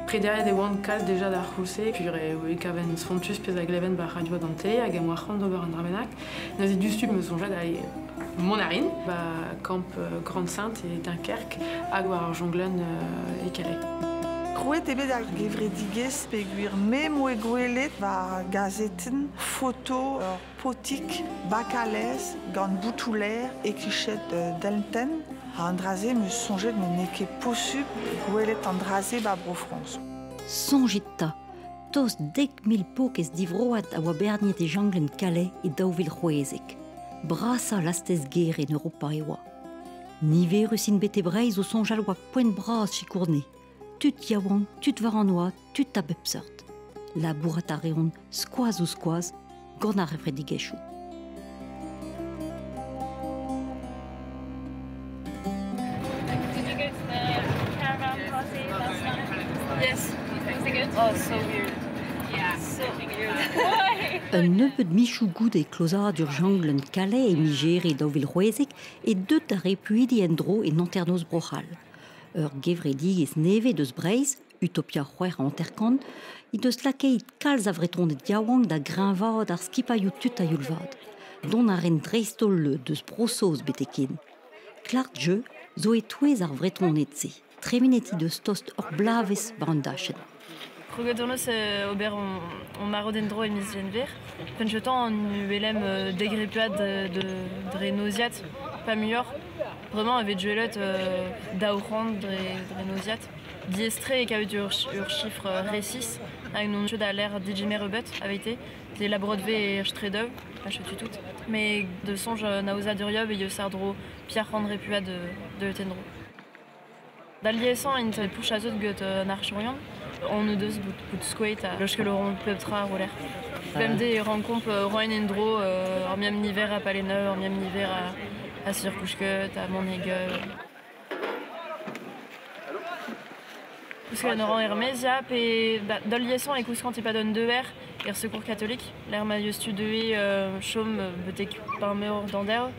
Prederiet e oan kalz deja d'ar c'houlz-se, pur e kaven spontus pezh a gleven ba radio hag an tele hag em boa c'hoant d'ober un dra bennak. Neuze diouzhtu 'm eus soñjet a mont a rin ba kamp Grande-Synthe e Dunkerque hag war ar jonglenn e Calais. Krouet eo bet ar gevredigezh peogwir me 'm boa gwelet war gazetenn foto ur paotrig bakalez gant boutoù-lêr e-kichen Deltenn. Ha an dra-se 'm eus soñjet met n'eo ket posupl gwelet an dra-se 'ba Bro-Frañs. Soñjit 'ta, tost 10,000 paourkaezh divroad a oa berniet e janglenn Calais e 2016. Brasañ lastez-gêr en Europa e oa. Niverus int bet e Breizh o soñjal oa poent bras sikour 'ne. Tud yaouank, tud war an oad, tud a bep seurt. Labourat a reont skoaz-ouzh-skoaz gant ar c'hevredigezhioù. Did you go to the caravan party last night? Yes. Was it good? Oh, so weird. Yeah. So weird. Why? Un nebeud michoù goude klozadur janglenn Calais e miz Here 2016 e deut ar repuidi en-dro en hanternoz Bro-C'hall. Ur gevredigezh nevez deus Breizh, Utopia 56, he deus lakaet kalz a Vretoned yaouank da greñvaat ar skipailhoù tud a-youl vat. Dont a raent dreist-holl deus Bro-Saoz betek-hen. Clark Jeu zo e-touez ar Vretoned-se. Tremenet he deus tost ur bloavezh war an dachenn. Kroget hon eus ober hon marv en-dro e miz Genver. Penn-kentañ an ULM degrepuad dre noziad, pas muioc'h. Bremañ e vez gwelet 200 dre noziad. Diaes-tre e kavet ur chifr resis hag n'on ket da lec'h degemer ebet avete. Dre labourat 'vez er straedoù, ha setu tout. Met da soñj an aozadurioù e eus àr-dro Pierre Repuad deuet en-dro. Da liesañ int pourchaset get an archerien. On o deus bout skoet ha laoskel a ran pep tra war lerc'h. Bemdez e rankomp roiñ en-dro ur memes niver a pallennoù, ur memes niver a sirkousket, a maneg. Kousket a ran er-maez ya, pe d'al liesañ e kouskan e-pad un deuer er Secours catholique, lec'h ma eus tu deuet chom betek pemp eur d'an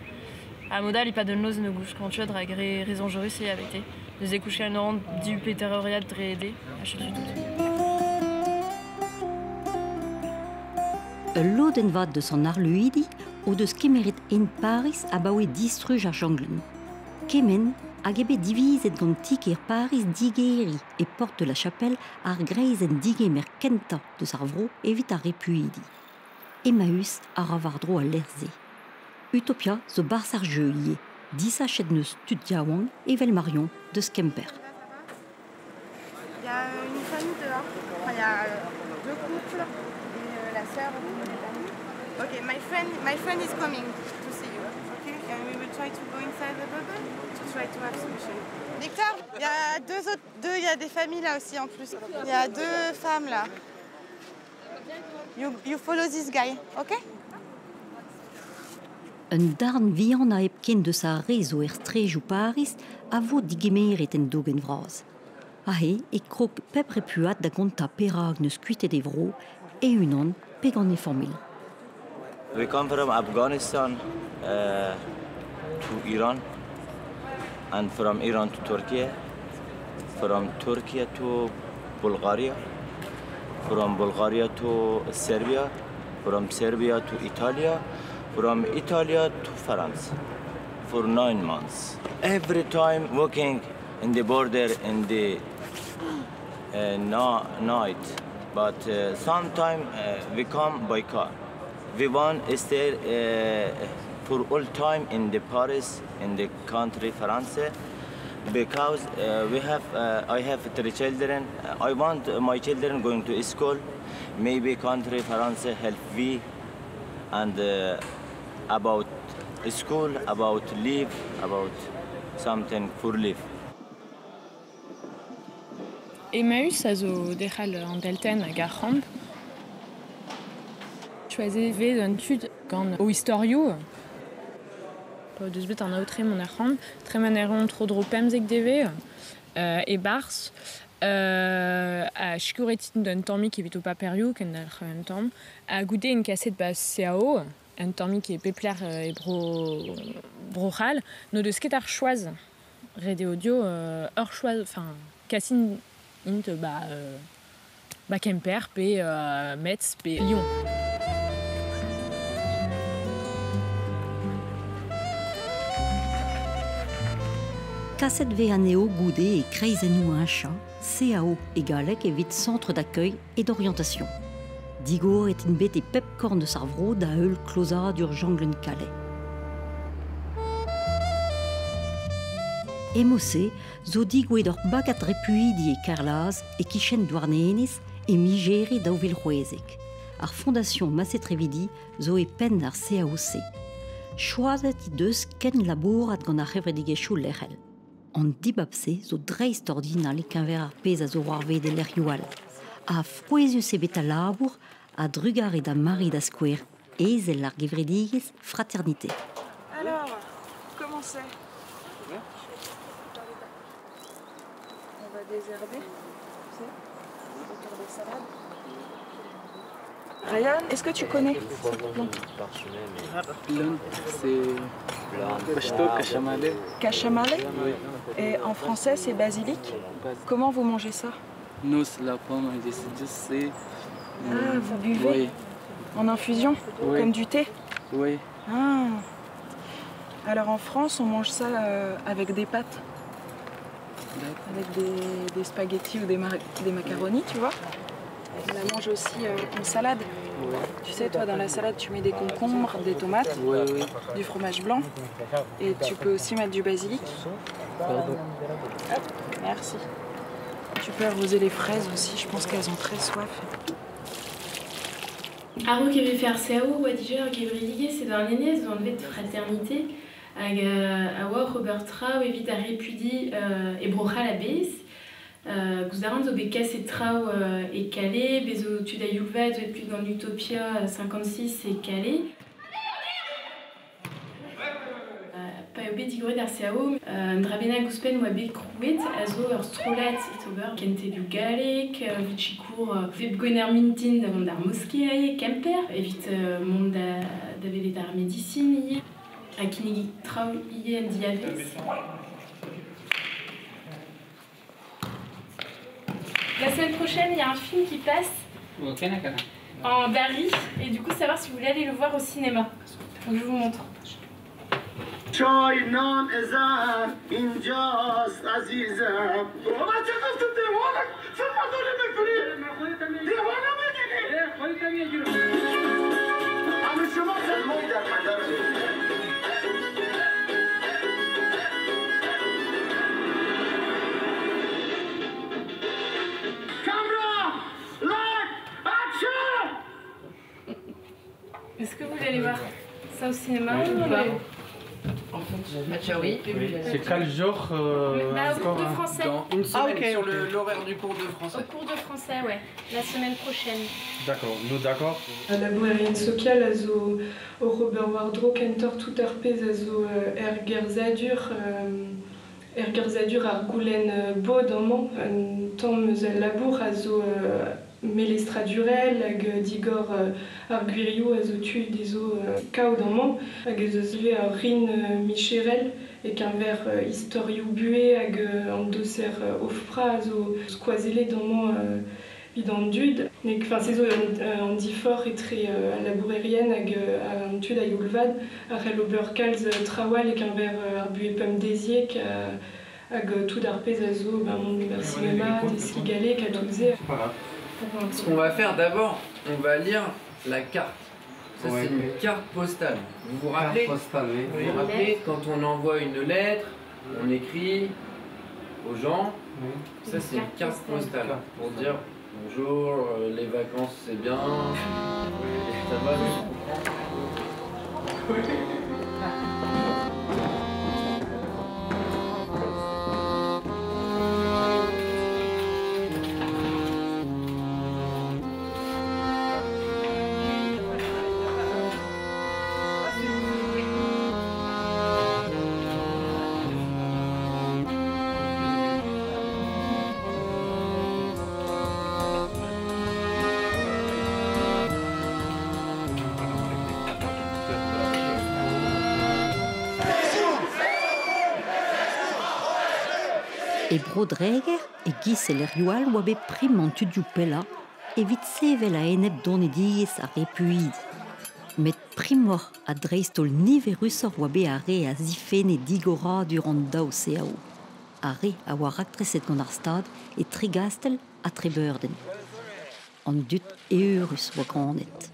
Ha mod all e-pad un noz ne gouskan ket rak re re zañjerus eo avete. Neuze kousket a ran div peter euriad dre de, ha setu tout. Ul lodenn vat deus an arluidi o deus kemeret hent Pariz abaoe distruj ar janglenn. Kement hag eo bet divizet gant ti-kêr Pariz digeriñ e Porte de la Chapelle ar greizenn digemer kentañ deus ar vro evit ar repuidi. Emmaüs a ra war-dro al lec'h-se. Utopia zo 'barzh ar jeu ivez. Disachet 'neus tud yaouank evel Marion deus Kemper. Il y a une famille dehors. Enfin, il y a deux couples et la sœur. Ok, my friend is coming to see you. Okay, and we will try to go inside the bubble to try to have solution. Victor, il y a deux autres, deux, il y a des familles là aussi en plus. Il y a deux femmes là. You follow this guy, ok? Un darn vihanañ hepken deus ar re zo er straejoù Pariz a vo digemeret en dougen vras. Aze e krog pep repuad da gontañ perak n'eus kuitet e vro e-unan pe gant e familh. We come from Afghanistan to Iran, and from Iran to Turkey, from Turkey to Bulgaria, from Bulgaria to Serbia, from Serbia to Italy, from Italy to France for 9 months. Every time walking in the border in the no, night, but sometime we come by car. We want stay for all time in the Paris, in the country France, because we have I have three children. I want my children going to school. Maybe country France help we and about school, about live, about something for live. Emmaüs a zo derc'hel an deltenn hag ar c'hamp. Choazet vez an tud gant o istorioù. Pa deus bet an aotre mont ar c'hamp, tremen a reont tro-dro 15 devezh e-barzh ha sikouret int un tammig evit o paperioù kendalc'h un tamm. Ha goude int kaset ba CAO, un tammig e pep lec'h e bro Bro-C'hall, n'o deus ket ar choaz. Ret eo dio ur choaz, enfin kasin int ba Kemper pe Metz pe Lyon. Kaset ve anezho goude e kreizennoù heñchañ, CAO e galleg evit Centre d'accueil et d'orientation. Digor et int bet e pep korn eus ar vro da heul klozadur janglenn Calais. Emose zo digouet ur bagad repuidi e Kerlaz e kichen Douarnenez e Migere 2016. Ar Fondation Massé-Trévidy zo e penn ar CAOC. Choazet he deus ken labourat gant ar c'hevredigezhioù lec'hel. An dibab-se zo dreist-ordinal e-keñver ar pezh a zo war ved e lec'hioù all. Ha frouezhus eo bet al labour a drugare da Marie da skouer, ezel ar gevredigezh Fraternité. Alors, comment c'est? On va désherber, tu sais, autour des salades. Ryan, est-ce que tu connais cette plante? Plante, c'est Pashto, kachamale. Kachamale? Oui. Et en français, c'est basilic? Comment vous mangez ça? Nous, c'est la pomme, c'est... Ah, vous buvez? Oui. En infusion? Oui. Comme du thé? Oui. Ah. Alors en France, on mange ça avec des pâtes. Avec des spaghettis ou des macaronis, tu vois. On la mange aussi en salade. Oui. Tu sais, toi, dans la salade, tu mets des concombres, des tomates, oui, oui, du fromage blanc. Et tu peux aussi mettre du basilic. Pardon. Hop, merci. Tu peux arroser les fraises aussi, je pense qu'elles ont très soif. A-raok e vefe ar CAO oa dija ur gevredigezh e Douarnenez zo anvet Fraternité hag a oa Robert Traoù evit ar repuidi e Bro-C'hall a-bezh. Gouzout a ran zo bet kaset traoù e Calais, bez zo tud a youlvat zo bet plus gant Utopia 56 e Calais. Pa eo bet digoret ar CAO, un dra bennak ouzhpenn oa bet krouet a zo ur strollad ober kentelioù gallek, evit sikour vep gwener mintin da vont ar moskea Kemper, evit mont da welet ar medisin ivez, ha kinnig traoù ivez en diavez. La semaine prochaine, il y a un film qui passe en Dari, et du coup, savoir si vous voulez aller le voir au cinéma. Donc, je vous montre. Est-ce que vous voulez aller voir ça au cinéma ou pas? En fait, oui. C'est quel jour Au cours de français. Dans une semaine, ah, okay, sur okay. L'horaire du cours de français. Au cours de français, ouais. La semaine prochaine. D'accord, nous d'accord. Labourerien sokial a zo o Robert Wardro kentor tout ar pezh a zo er gerzadur ar goulenn bod amañ, un tamm eus al labour a zo melestradurel hag digor ar gwirioù a zo tu dezo kaout amañ hag ez eus ivez ar rin micherel e keñver istorioù buhe hag an doser ofra a zo skoazellet amañ evit an dud. Enfin, se zo an difor etre al labourerien hag an tud a youlvad ar c'hell ober kalz trawal e keñver ar buhe pemdeziek hag tout ar pezh a zo mont d'ar cinéma, deskiñ gallek ha tout se. Ce qu'on va faire d'abord, on va lire la carte. Ça, c'est une carte postale. Vous vous rappelez, postale, oui. Vous vous rappelez, quand on envoie une lettre, on écrit aux gens. Oui. Ça, c'est une carte postale pour dire bonjour, les vacances, c'est bien. Ça va, oui. E Bro-Dreger e giz e lec'hioù all oa bet prim an tudioù pellañ evit sevel a-enep donedigezh ar repuidi. Met primoc'h ha dreist-holl niverusoc'h oa bet ar re a zifenne digoradur an daou CAO. Ar re a oa raktreset gant ar Stad e Tregastell ha Trebeurden. An dud eürus oa ganet.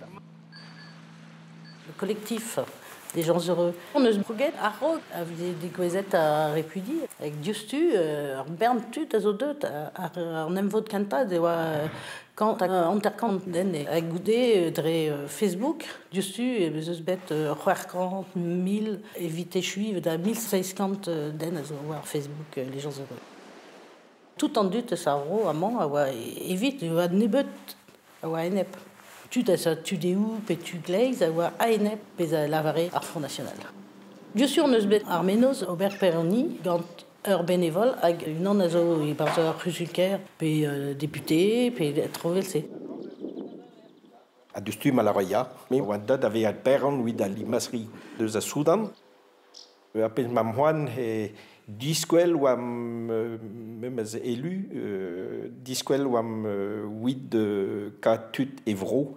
Le collectif des gens heureux. On eus kroget a-raok a veze degouezhet ar repuidi hag diouzhtu ur bern tud a zo deuet ar an emvod kentañ e oa kant hag 50 den hag goude dre Facebook diouzhtu ez eus bet 600 000 evit echuiñ da 1700 den a zo war Facebook les gens heureux. Tout an dud eus ar vro amañ a oa evit e oa nebeut a oa enep. Tud a zo tu dehoù pe tu gleiz a oa a-enep pezh a lavare ar Front National. Diouzhtu hon eus bet ar mennozh ober Peroni gant ur benevol hag unan a zo e-barzh ur c'huzul-kêr pe député pe tro evel-se. Ha diouzhtu ma lavaret ya, me oa deut a vezañ paeron evit al limasri deus a Soudan. Ar pezh ma c'hoant e diskwel oa memes elu, diskwel oa evit kaout tud e vro.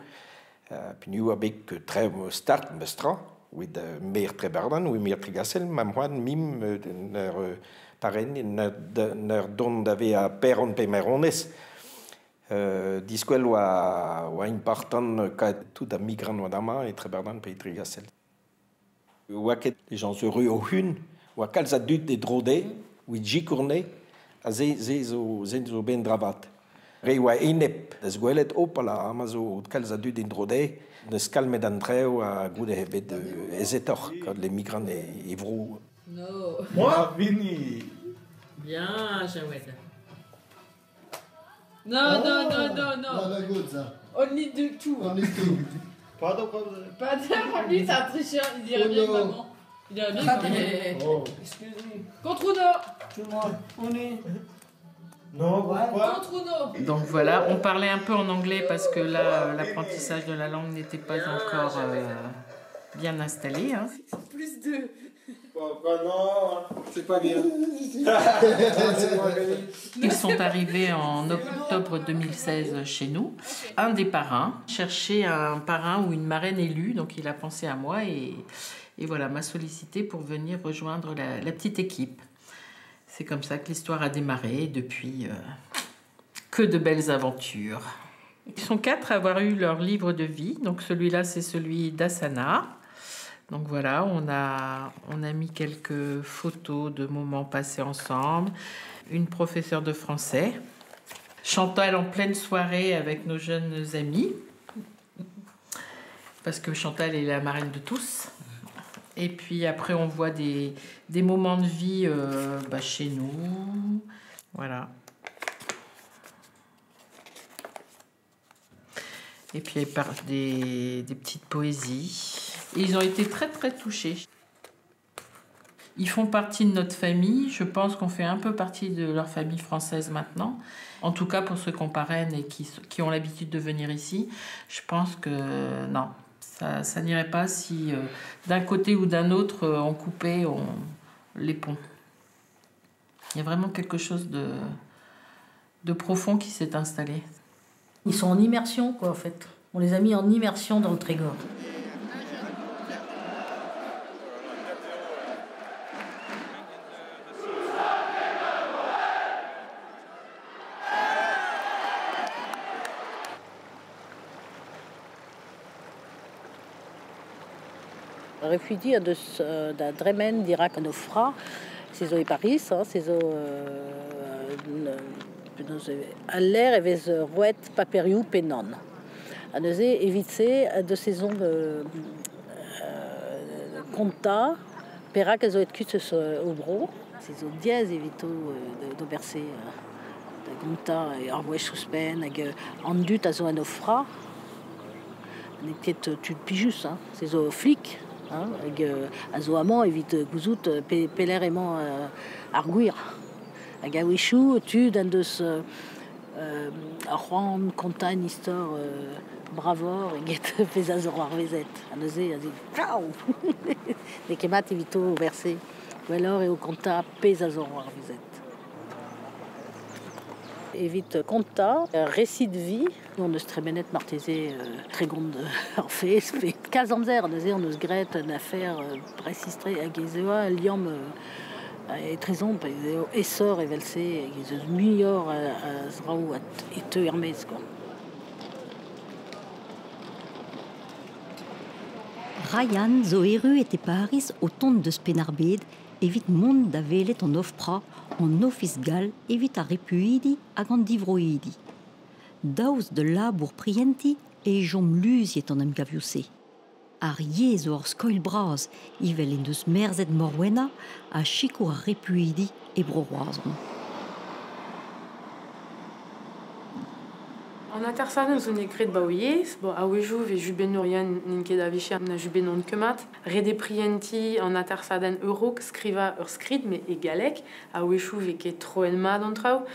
Peogwir oa bet tre start memes tra, evit maer Trebeurden, evit maer Tregastel, ma c'hoant mim ur paren ur dont da vezañ paeron pe maeronez. Diskwel oa important kaout tout ar migrant oa amañ e Trebeurden pe e Tregastel. Oa ket les gens heureux o-hun, oa kalz a dud e dro dezhe, evit sikour-ne, ha se zo ben dravat. Re oa enep, da gwelet, hopala, amañ zo kalz a dud en dro dezhe, neus kalmet an trev ha goude eo bet aezetoc'h gant les migrants e vro. No. Moi, Vini. Bien, Jawed. Non, non, non, non, non. Not good, ça. Only do two. Only two. Pardon, pardon. Pas de lui, c'est un tricheur. Il dirait bien Oh que no. maman. Il dirait bien que maman. Oh. Excuse me. Contre Uno. C'est moi. On est. Non, pourquoi? Contre Uno. Donc voilà, on parlait un peu en anglais parce que là, l'apprentissage de la langue n'était pas encore bien installé. Hein. Plus deux. Bon, bah non, c'est pas bien. Ils sont arrivés en octobre 2016 chez nous. Un des parrains cherchait un parrain ou une marraine élue, donc il a pensé à moi et voilà, m'a sollicité pour venir rejoindre la petite équipe. C'est comme ça que l'histoire a démarré et depuis, que de belles aventures. Ils sont quatre à avoir eu leur livre de vie. Donc celui-là, c'est celui d'Asana. Donc voilà, on a mis quelques photos de moments passés ensemble. Une professeure de français. Chantal en pleine soirée avec nos jeunes amis. Parce que Chantal est la marraine de tous. Et puis après, on voit des moments de vie bah, chez nous. Voilà. Et puis il parle des petites poésies. Et ils ont été très très touchés. Ils font partie de notre famille. Je pense qu'on fait un peu partie de leur famille française maintenant. En tout cas, pour ceux qu'on parraine et qui ont l'habitude de venir ici, je pense que non, ça n'irait pas si d'un côté ou d'un autre, on coupait les ponts. Il y a vraiment quelque chose de profond qui s'est installé. Ils sont en immersion, quoi, en fait. On les a mis en immersion dans le Trégor. Refuidi a deus da dremen dirak an ofra, se zo e Paris, hein, se zo penaos al l'air e vez roet paperioù pe nann. Ha neuze evit se deus sezon konta perak a zo et kut eus o bro. Se zo diaes evito d'ober se da gonta ar wech ouzhpenn hag an dud a zo an ofra. N'eo ket tud pijus, hein, se zo flik. Hein, hag a zo amañ evit gouzout pelec'h emañ ar gwir. Hag a-wechoù tud en deus ar c'hoant kontañ un istor bravoc'h eget pezh a zo c'hoarvezet. Ha neuze a zi Ciao. N'eo ket mat evito ober se. Gwelloc'h eo kontañ pezh a zo c'hoarvezet. Evit konta, récit de vie, on eus tremenet marteze tregont ar fez, pe kalz amzer, neuze on eus graet un affaire presistre hag ez eo liamm e trezomp, ez eo esor evel-se, hag ez eus muioc'h a zraoù e teu er-maez, quoi. Ryan zo erruet e Paris o tont deus Penn-ar-Bed evit mont da welet an OFPRA, an Ofis gall evit ar repuidi hag an divroidi. Daoust da labour prientiñ e chom luziet an emgavioù-se. Ar yezh zo ur skoilh bras evel en deus merzet Morwenna a sikour ar repuidi e Bro-Roazhon. An atersadenn zo n'eo graet ba o yezh, bon, a-wezhioù vez jubennourien n'int ket a-vicher na jubennont ket mat. Ret eo prientiñ an atersadenn a-raok skrivañ ur skrid, met e galleg, a-wezhioù vez ket troet mat an traoù.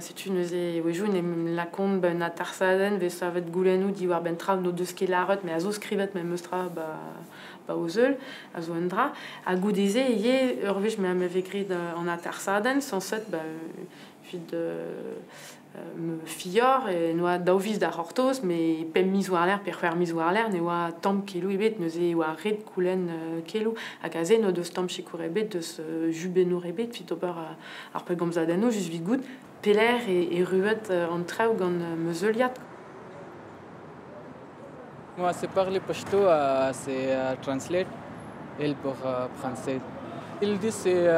Setu neuze a-wezhioù en em lakaont ba un atersadenn vez savet goulennoù diwar-benn traoù n'o deus ket lâret, met a zo skrivet memes tra ba o zeul, a zo un dra. Ha goude-se ivez, ur wech ma vez graet an atersadenn, sañset ba evit me filhor e noa daou viz da c'hortoz, met pemp miz war-lerc'h pe c'hwec'h miz war-lerc'h ne oa tamm keloù ebet, neuze e oa ret goulenn keloù. Hag aze n'o deus tamm sikour ebet, deus jubennour ebet, evit ober ar pellgomzadennoù, just evit goût pelec'h e erruet an traoù gant meuzeuliad. Moi, c'est parler pashto, c'est translate, elle pour français. Il dit c'est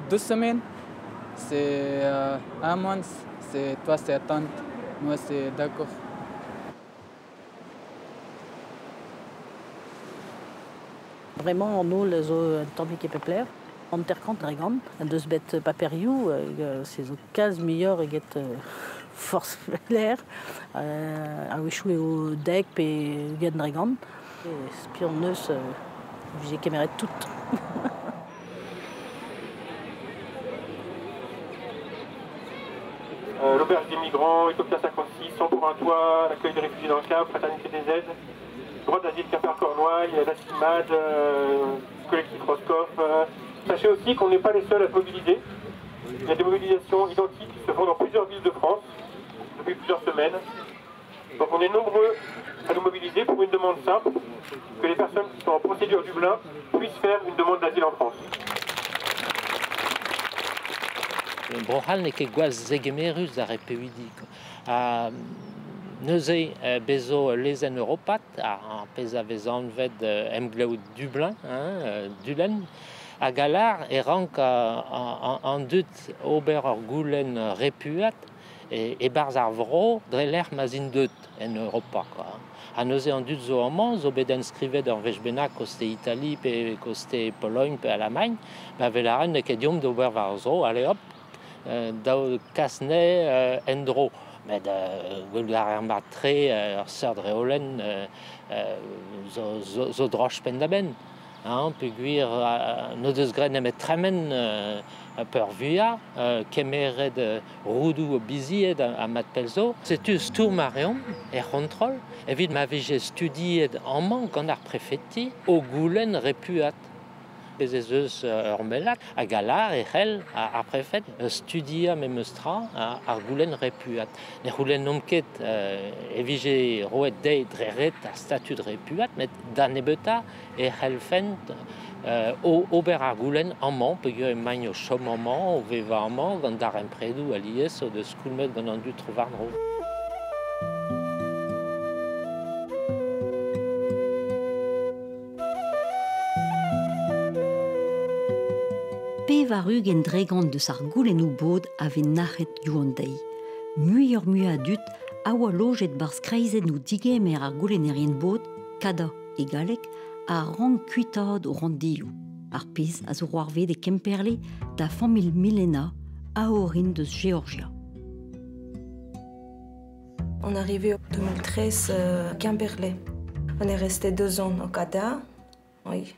2 semaines. C'est un mois, c'est toi, c'est attente, moi, c'est d'accord. Vraiment, nous, les zo un tammig e pep lec'h, hanter-kant dre gant, an deus bet paperioù, se zo kalz muioc'h eget forzh lec'h, a-wechoù eo dek pe ugent dre gant. Spion neus, vije kemeret tout. L'auberge des migrants, Utopia 56, 100 pour un toit, l'accueil des réfugiés dans le Cap, Fraternité des aides, droit d'asile Quimper-Cornouailles, la CIMAD, collectif Roscoff. Sachez aussi qu'on n'est pas les seuls à se mobiliser. Il y a des mobilisations identiques qui se font dans plusieurs villes de France depuis plusieurs semaines. Donc on est nombreux à nous mobiliser pour une demande simple, que les personnes qui sont en procédure Dublin puissent faire une demande d'asile en France. Bro-C'hall n'eo ket gwall zegemerus d'ar repuidi. Ha neuze bezo lezenn europat, ar pezh a vez anvet emglev Dublin, hein, Dulenn, hag alar e rank an dud ober ur goulenn repuat e-barzh ar vro dre lec'h ma'z int deut en Europa, quoi. Ha neuze an dud zo amañ zo bet enskrivet ur wech bennak koste Itali pe koste Pologne pe Alamagn, ba vel a ren n'eo ket deomp d'ober war zo, allez hop, daou kas-ne en-dro. Met gwelout a reer mat-tre ur seurt reolenn zo droch penn-da-benn. Hein, peogwir n'o deus graet nemet tremen peurvuiañ, kemeret roudoù bizied ha mat pell zo. Setu stourm a reomp er c'hontrol evit ma vije studiet amañ gant ar prefeti o goulenn repuat. Bez ez eus ur mellad hag alar e c'hell ar prefed studiañ memes tra ar goulenn repuat. Ne c'houlennomp ket e vije roet dezhe dre ret ar statud repuat, met da nebeutañ e c'hellfent ober ar goulenn amañ, peogwir emaint o chom amañ, o vevañ amañ, gant darempredoù alies o deus skoulmet gant an dud tro-war-dro. Pevar-ugent dregont deus ar goulennoù bod a vez nac'het diouzh an deiz. Muioc'h-mui a dud a oa lojet barzh kreizennoù digemer ar goulennerien bod, kada e galleg, a rank kuitaat o ranndioù. Ar pezh a zo c'hoarvezet e Kemperle da familh Milena, a orin deus Georgia. On est arrivé en 2013 à Quimperlé. On est resté 2 ans au Canada, oui.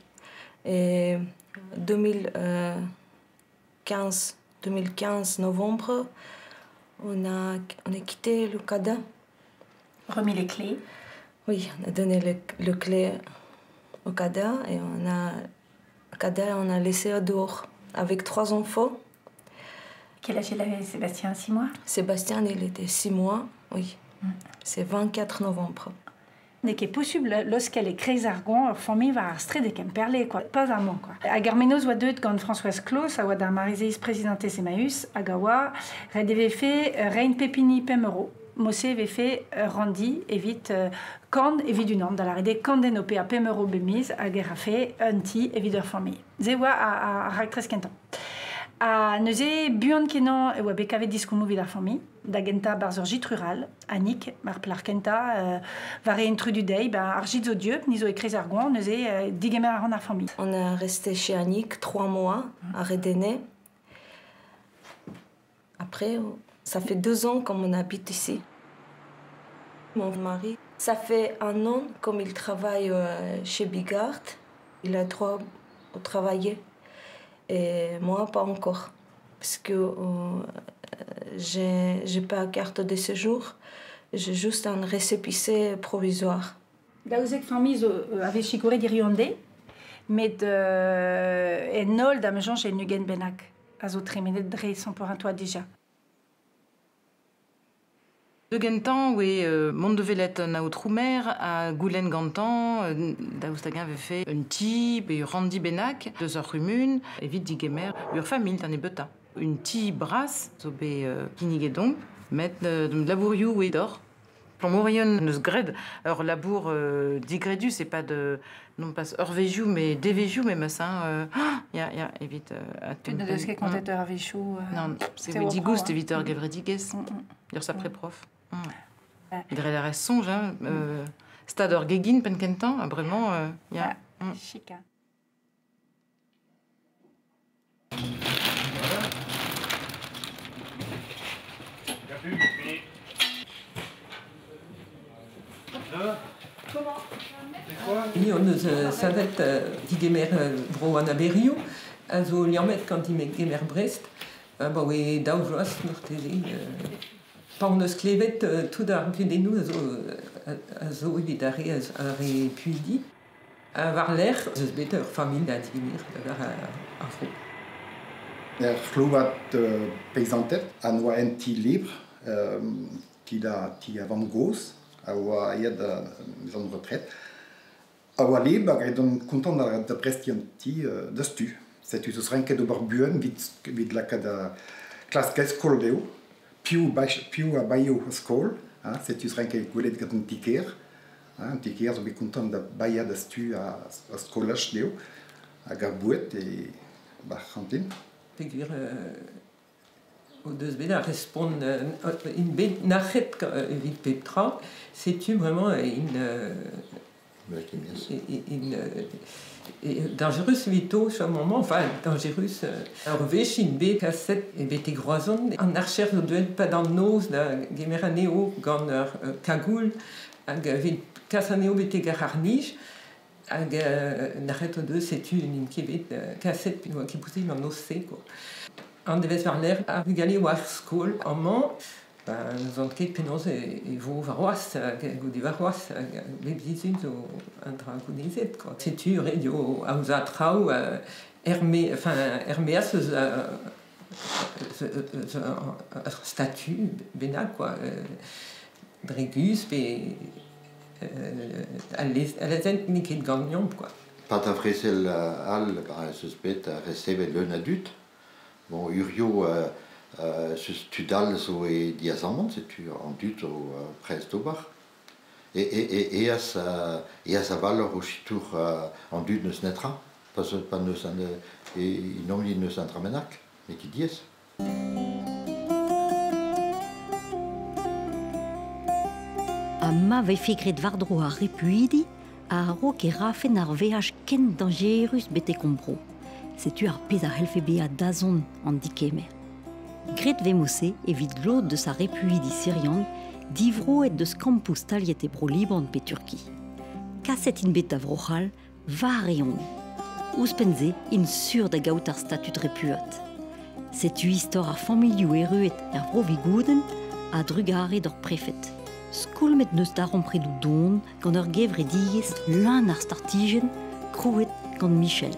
Et 2015 novembre, on a quitté le Canada. Remis les clés? Oui, on a donné le clé au Canada et on a laissé dehors avec 3 enfants. Quel âge il avait, Sébastien? 6 mois? Sébastien, il était 6 mois, oui. C'est 24 novembre. N'eo ket posubl laoskel e kreiz ar goañv ur familh war ar straed e Kemperle, quoi. Pas amañ, quoi. Hag ar mennozh oa deuet gant Françoise Clos, a oa d'ar mare-se is-prezidentez Emmaüs, hag a oa ret e vefe reiñ pep hini 5 euro. Mod-se e vefe ur ranndi evit kant evit unan, da lâret eo kant den o paeañ 5 euro bep miz hag e rafe un ti evit ur familh. Se oa ar raktres kentañ. Ha neuze, buan-kenañ e oa bet kavet diskoulmoù evit ar familh. Da gentañ 'barzh ur gîte rural, Annick, ar plac'h kentañ, war e intrudu dezhi, ben, ar gîte zo dieub, ni zo e-kreiz ar goañv, neuze digemer a ran ar familh. On est resté chez Annick 3 mois à Redéné. Après, ça fait 2 ans qu'on habite ici. Mon mari, ça fait 1 an comme il travaille chez Bigard. Il a droit de travailler. Et moi, pas encore. Parce que j'ai pas carte de séjour. J'ai juste un récépissé provisoire. Daouzek familh zo a vez sikouret hiziv an deiz, met en holl da'm soñj en ugent bennak a zo tremenet dre Cent pour un toit dija. De gentañ oe mont da welet an aotrou maer ha goulenn gantañ daoust hag-eñ vefe un ti pe ur ranndi bennak deus ur c'humun evit digemer ur familh d'an nebeutañ. Un ti bras zo bet kinniget domp, met labourioù oe d'or. Plomourion neus graet ur labour digredus e-pad non pas eurvezhioù met devezhioù memes hein, ya ya evit Tu ne deus ket kontet ur a-wechoù. Non, c'est digoust evit ur gevredigezh. Ur sapre prof. Dre la rez soñj, hein, stad ur gegin penn kentañ, bremañ, ya. Chic. Ni hon eus savet digemer bro an aberioù, a zo liammet gant digemer Brest, abaoe daou vloaz marteze. Pa hon eus klevet tout ar kudennoù a zo evit ar re puildi. Ha war-lerc'h eus bet ur familh da digemer war ar vro. Er c'hlouad peizanted a oa en ti libr, ti da ti a vamm-gozh, a oa aet da maison de retraite. A oa libr hag edon kontant da brestiñ an ti da stu. Setu eus renket ober buan evit lakaat da klask skol dezho. Piv a baeo skol, hein, setu eus renket gwelet gant an ti-kêr. Hein, an ti-kêr zo bet kontant da baeañ da stu a skolaj dezho. Hag ar boued e bar c'hantin. Peogwir o deus bet a respont int bet nac'het evit pep tra, setu vraiment int dangerus evito sur un moment, enfin dangerus. Ur wech int bet kaset e bete Groazon, an archer zo deuet pad an noz da gemer anezho gant ur kagoul hag evit kas anezho betek ar c'harr-nij, hag nac'het o deus setu n'int ket bet kaset oa ket posibl an noz-se, quoi. An devezh war-lerc'h ar vugale oa ar skol amañ, ben, n'ouzon ket penaos e vo warc'hoazh, goude warc'hoazh, bep sizhun zo un dra gounezet, quoi. Setu ret eo aozañ traoù er-maez eus ur statut bennak, quoi. Dre guzh pe al lezenn n'eo ket ganeomp, quoi. Pat a vrezel all, ez eus bet resevet leun a dud. Bon, urio eus tud all zo e diazamant, setu an dud zo prest d'ober. Eas a valor o sitour an dud neus netra, pa neus an e neus an tramenak, n'eo ket diaes. Ha ma vefe graet war-dro ar repuidi, a-raok e rafen ar veaj ken dañjerus betek hon bro. Setu ar pezh a c'hellfe bezañ dazont an dikemer. Graet vez mod-se evit lod deus ar repuidi sirian divroet deus kampoù staliet e bro Liban pe Turki. Kaset int bet da Vro-C'hall war eeun. Ouzhpenn-se int sur da gaout ar statud repuad. Setu istor ar familhoù erruet er vro Vigoudenn a drugare d'ur prefed. Skoulmet neus darempredoù don gant ur gevredigezh leun ar startijenn krouet gant Michel.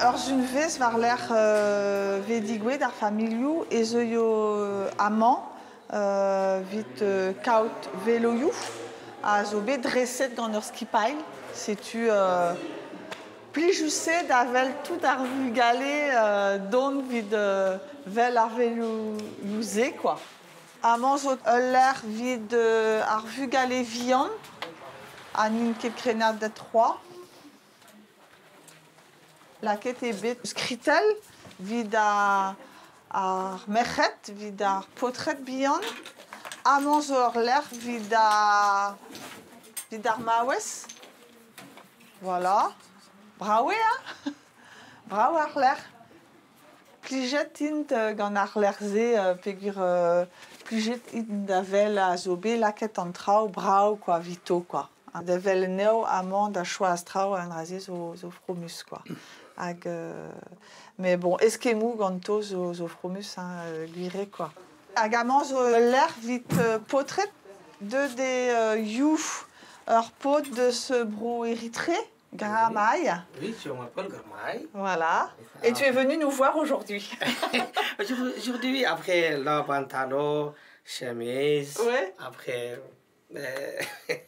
Ur zunvez war l'er vedigouet ar familioù ez eo amañ vit kaout veloioù a zo bet dreset gant ur skipailh. Setu plijuse da vel tout ar vugale dont vid vel ar veloioù-se, quoi. Amañ zo ul lec'h vid ar vugale vihan ha n'int ket krennad da 3. Laket eo bet skritel vid ar merc'hed, vid ar paotred bihan. Amañ zo ur lec'h vid ar maouez. Voilà. Brav eo, hein? Brav ar lec'h. Plijet int gant ar lec'h-se peogwir plijet int da vel a zo bet laket an traoù brav quoi, vito quoi. Da vel anezho amañ da choaz traoù an dra-se zo fromus quoi. Hag mais bon, eskemmoù ganto zo fromus hein, gwir quoi. Hag amañ zo ul lec'h vit paotred deut eo youf ur paotr deus bro Eritrée. Gramaï. Oui, je m'appelle Gramaï. Voilà. Et tu es venu nous voir aujourd'hui. Aujourd'hui, après le pantalon, chemise, ouais. Après...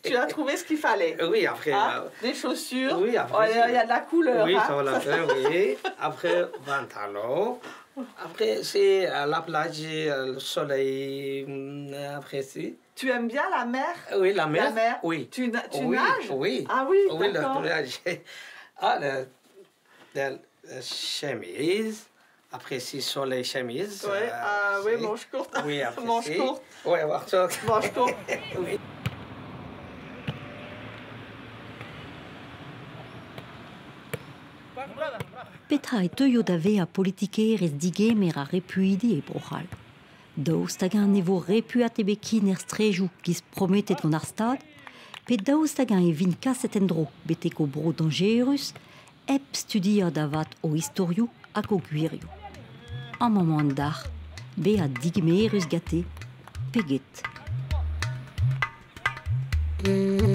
Tu as trouvé ce qu'il fallait. Oui, après... Hein, des chaussures. Oui, après... Il y a de la couleur. Oui, hein. ça va la faire, oui. Après, pantalon. Après, c'est la plage, le soleil, après, c'est... Tu aimes bien la mer? Oui, la mer. La mer. Oui. Tu oui, nages? Oui. Ah oui, oui, d'accord. La, ah, la chemise. Après, c'est soleil chemise. Oui, oui, manche courte. Oui, après, manche courte. Oui, manche courte. Manche courte. Oui. Petra e teuio da vezañ politikerez digemer ar repuidi e Bro-C'hall. Daoust hag-eñ ne vo repuat ebet ken er strejoù giz prometet gant ar Stad, pe daoust hag-eñ e vint kaset en-dro betek o bro dañjerus hep studiañ da vat o istorioù hag o gwirioù. Amañ an dac'h, bezañ digemerus gante, pe get. Mm-hmm.